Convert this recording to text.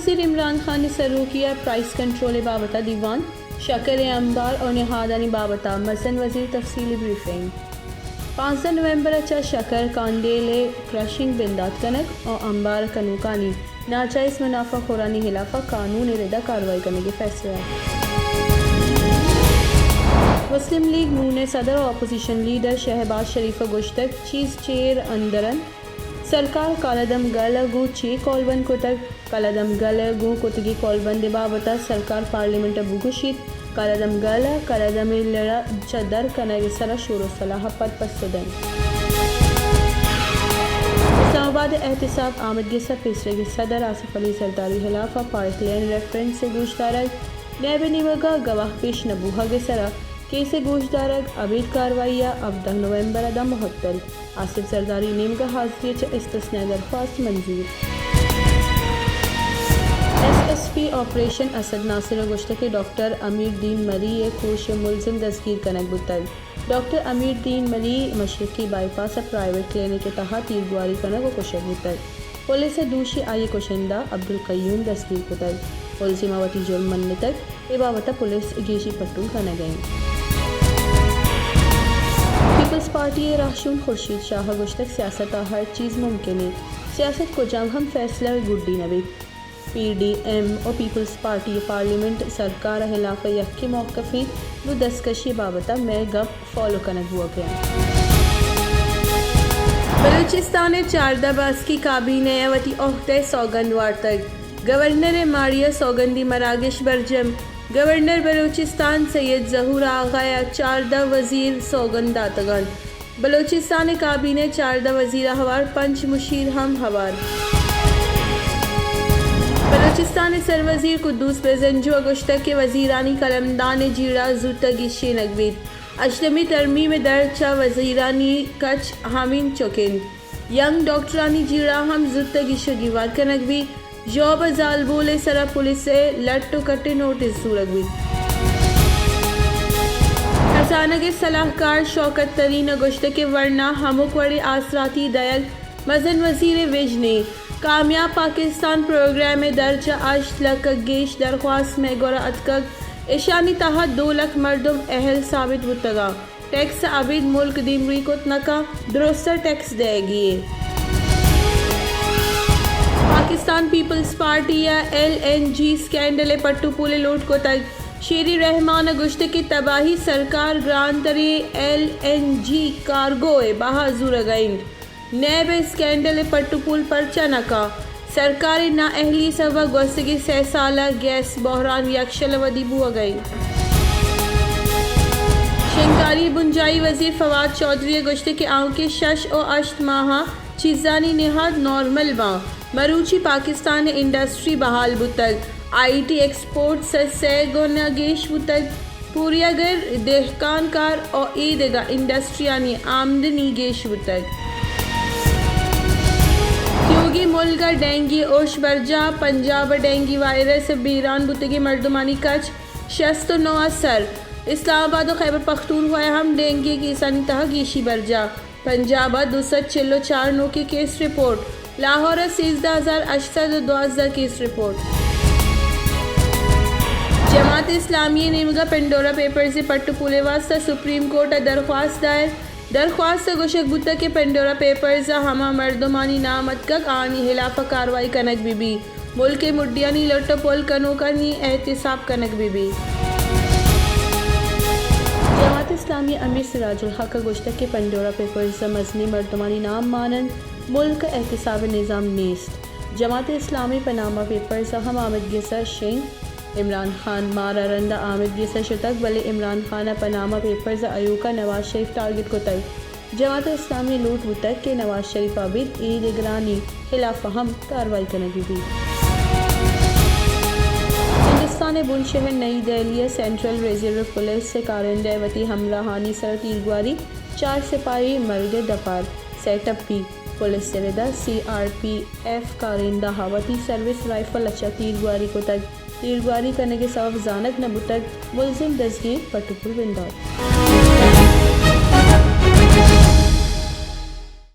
وزیر عمران خان ءِ سروکی ءَ پرائس کنٹرول ءِ بابت ءَ دیوان، شکر ءِ امبار ءُ نہادانی بابت ءَ مزن وزیر تفصیلی بریفنگ۔ پانزدہ نومبر ءَ چہ شکر کانڈیل ءِ کرشنگ بندات کنگ ءُ امبار کنوکانی ناجائز منافع خورانی ہلاف ءَ قانون ءِ رد ءَ کاروائی کنگ ءِ فیصلہ۔ مسلم لیگ نون ءِ صدر ءُ اپوزیشن لیڈر شہباز شریف ءَ گوشتگ، چیز چیر اندر انت، سرکار کالعدم گل ءَ گوں چے کولبند کتگ؟ کالعدم گل ءَ گوں کتگیں کولبند ءِ بابت ءَ سرکار پارلیمنٹ ءَ بگوشیت۔ کالعدم گل ءَ کالعدم ءِ لڑ ءَ چہ در کنگ ءِ سر ءَ شور ءُ صلاح ءَ پد پسو دنت۔ اسلام آباد ءِ احتساب آمدگس ءَ پیسریگیں صدر آصف علی زرداری ہلاف ءَ پارک لین ریفرنس ءِ گوشدارگ، نیب ءِ نیمگ ءَ گواہ پیش نہ بوہگ ءِ سر ءَ کیس ءِ گوشدارگ، ابید کاروائی ءَ ہبدہ نومبر ءَ داں مہتل۔ آصف زرداری نیمگ ءَ حاضری ءِ چہ استثنائی درخواست منظور۔ S S P operation Asad Nasir ءَ گوشتگ کہ ڈاکٹر امیر دین مری ءِ کوش ءِ ملزم دزگیر کنگ بوتگ۔ ڈاکٹر امیر دین مری مشرقی بائی پاس ءَ پرائیویٹ کلینک ءِ تہا تیرگواری کنگ ءُ کشگ بوتگ۔ پولیس ءَ دوشی آئی ءِ کشندہ عبدالقیوم دستگیر کتگ۔ ملزم ءَ وتی جرم منتگ، اے بابت ءَ پولیس گیشی پٹوئی کنگ ءَ انت۔ پیپلز پارٹی ءِ راہشون خورشید شاہ ءَ گوشتگ، سیاست ءَ ہر چیز ممکن انت، سیاست کجام ہم فیصلہ ءِ گڈی نہ بیت۔ پی ڈی ایم ءُ پیپلز پارٹی ءِ پارلیمنٹ سرکار ءِ ہلاف ءَ یکیں موقف انت، نوں دستکشی ءِ بابت ءَ مئے گپ فالو کنگ بوگ ءَ انت۔ بلوچستان ءِ چاردہ باسکی کابینہ ءَ وتی عہدہ ءِ سوگند وارتگ۔ گورنر ءِ ماڑی ءَ سوگندی مراگش برجم۔ گورنر بلوچستان سید ظہور آغا ءَ چاردہ وزیر سوگند داتگ انت۔ بلوچستان ءِ کابینہ ءِ چاردہ وزیر ءَ ہوار پنچ مشیر ہم ہوار۔ بلوچستان ءِ سروزیر قدوس بزنجو ءَ گوشتگ کہ وزیرانی قلمدان ءِ جیڑہ زوت ءَ گیشینگ بیت۔ ہشتمی ترمیم ءِ درد چہ وزیرانی کچ ہمینچک انت۔ ینگ ڈاکٹرانی جیڑہ ہم زوت ءَ گیشگ ءِ وار کنگ بیت۔ ژوب ءَ زالبول ءِ سرا پولیس ءِ لٹ ءُ کٹ ءِ نوٹس زورگ بیت۔ کسانگ ءِ سلاہکار شوکت ترین ءَ گوشتگ کہ ورنا ہمک وڑیں آسراتی دئیگ مزن وزیر ءِ وژن انت۔ کامیاب پاکستان پروگرام ءِ درچ ءَ ہشت لکھ ءَ گیش درخواست مئے گورا اتکگ، اشانی تہا دو لکھ مردم اہل ثابت بوتگ انت۔ ٹیکس ءَ ابید ملک دیمروئی کت نہ کنت، درستاں ٹیکس دئیگی انت۔ پاکستان پیپلز پارٹی ءَ ایل این جی اسکینڈل ءِ پٹ ءُ پول ءِ لوٹ کتگ۔ شیری رحمان ءَ گوشتگ کہ تباہی سرکار گرانتریں ایل این جی کارگو ءِ بہا زورگ ءَ انت۔ نیب ءَ اسکینڈل ءِ پٹ ءُ پول پرچا نہ کنت؟ سرکار ءِ نااہلی ءِ سبب ءَ گوستگیں سئے سال ءَ گیس بحران یکشل ءَ ودی بوگ ءَ انت۔ شنگکاری ءِ بنجاہی وزیر فواد چوہدری ءَ گوشتگ کہ آؤکیں شش ءُ ہشت ماہ ءَ چیزانی نہاد نارمل باں۔ مروچی پاکستان ءِ انڈسٹری بحال بوتگ، آئی ٹی ایکسپورٹس ءَ سئے گنا گیش بوتگ۔ پوریا گر، دہکان کار ءُ اے دگہ انڈسٹریانی آمدنی گیش بوتگ۔ تیوگیں ملک ءَ ڈینگی ارش برجاہ، پنجاب ءَ ڈینگی وائرس ءَ بیران بوتگیں مردمانی کچ شست ءُ نو ءَ سر۔ اسلام آباد ءُ خیبر پختونخوا ءَ ہم ڈینگی کیسانی تہا گیشی برجاہ۔ پنجاب ءَ دو سد چل ءُ چار نوکیں کیس رپورٹ، لاہور ءَ سیزدہ ہزار ہشت سد ءُ دوازدہ کیس رپورٹ۔ جماعت اسلامی ءِ نیمگ ءَ پنڈورا پیپرز ءِ پٹ ءُ پول ءِ واستہ سپریم کورٹ ءَ درخواست دائر۔ درخواست ءَ گوشگ بوتگ کہ پنڈورا پیپرز ءَ ہما مردمانی نام اتکگ، آہانی ہلاف ءَ کاروائی کنگ بہ بیت۔ ملک ءِ مڈیانی لٹ ءُ پل کنوکانی احتساب کنگ بہ بیت۔ جماعت اسلامی ءِ امیر سراج الحق ءَ گوشتگ کہ پنڈورا پیپرز ءَ مزنیں مردمانی نام مان انت، ملک ءَ احتساب ءِ نظام نیست۔ جماعت اسلامی ءِ پناما پیپرز ءَ ہم آمدگس ءَ شنگ۔ عمران خان مارا رند ءَ آمدگس ءَ شتگ، بلے عمران خان ءَ پناما پیپرز ءَ ایوک ءَ نواز شریف ٹارگٹ کتگ۔ جماعت اسلامی ءِ لوٹ بوتگ کہ نواز شریف ءَ ابید اے دگرانی ہلاف ءَ ہم کاروائی کنگ بہ بیت۔ ہندوستان ءِ بن شہر نئی دہلی ءَ سینٹرل ریزرو پولیس ءِ کارندہ ءِ وتی ہمراہانی سر ءَ تیرگواری، چار سپاہی مرگ ءِ دپار، سیٹ اپ بی۔ پولیس ءِ رد ءَ سی آر پی ایف کارندہ ءَ وتی سروس رائفل ءَ چہ تیرگواری کتگ۔ تیرگواری کنگ ءِ سبب زانگ نہ بوتگ، ملزم دزگیر، پٹ ءُ پول بندات۔